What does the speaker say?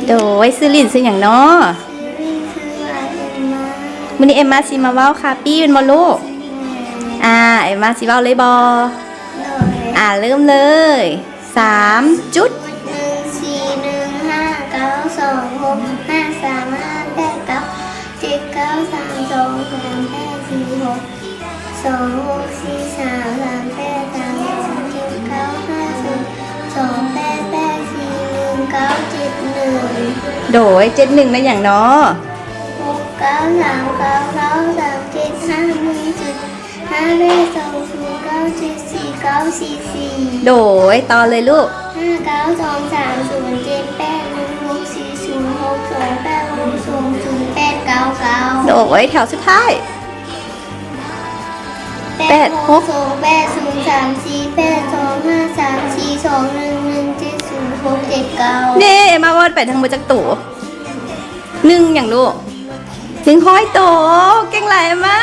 ໂດຍ ຊື່ຫຼິ້ນຊື່ຫຍັງເນາະ? ມື້ນີ້ເອັມມາຊິມາເວົ້າຄາປີ້ແມ່ນບໍ່ລູກ? ອ່າ ເອັມມາຊິເວົ້າເລີຍບໍ່? ອ່າ ເລີ່ມເລີຍ ສາມຈຸດ ໜຶ່ງ ສີ່ ໜຶ່ງ ຫ້າ ເກົ້າ ສອງ ຫົກ ຫ້າ ສາມ ຫ້າ ແປດ ເກົ້າ ເຈັດ ເກົ້າ ສາມ ສອງ ສາມ ແປດ ສີ່ ຫົກ ສອງ ຫົກ ສີ່ ສາມ ສາມ ແປດ ສາມ ສອງ ເຈັດ ເກົ້າ ຫ້າ ສູນ ສອງ ແປດ ແປດ ສີ່ ໜຶ່ງ ເກົ້າ ເຈັດ ໜຶ່ງ ໂດຍ ເຈັດ ໜຶ່ງ ແມ່ນຫຍັງເນາະ? ຫົກ ເກົ້າ ສາມ ເກົ້າ ເກົ້າ ສາມ ເຈັດ ຫ້າ ໜຶ່ງ ເຈັດ ຫ້າ ແປດ ສອງ ສູນ ເກົ້າ ເຈັດ ສີ່ ເກົ້າ ສີ່ ສີ່ ໂດຍ ຕໍ່ເລີຍລູກ ຫ້າ ເກົ້າ ສອງ ສາມ ສູນ ເຈັດ ແປດ ໜຶ່ງ ຫົກ ສີ່ ສູນ ຫົກ ສອງ ແປດ ຫົກ ສອງ ສູນ ແປດ ເກົ້າ ເກົ້າ ໂດຍ ແຖວສຸດທ້າຍ ແປດ ຫົກ ສອງ ແປດ ສູນ ສາມ ສີ່ ແປດ ສອງ ຫ້າ ສາມ ສີ່ ສອງ ໜຶ່ງ ໜຶ່ງ ເຈັດ ສູນ ຫົກ ເຈັດ ເກົ້າ ເດ້ ມາວອດໄປທັງໝົດຈັກໂຕ? ໜຶ່ງຫຍັງລູກ? ໜຶ່ງຮ້ອຍໂຕ ເກັ່ງຫຼາຍເອັມມາ.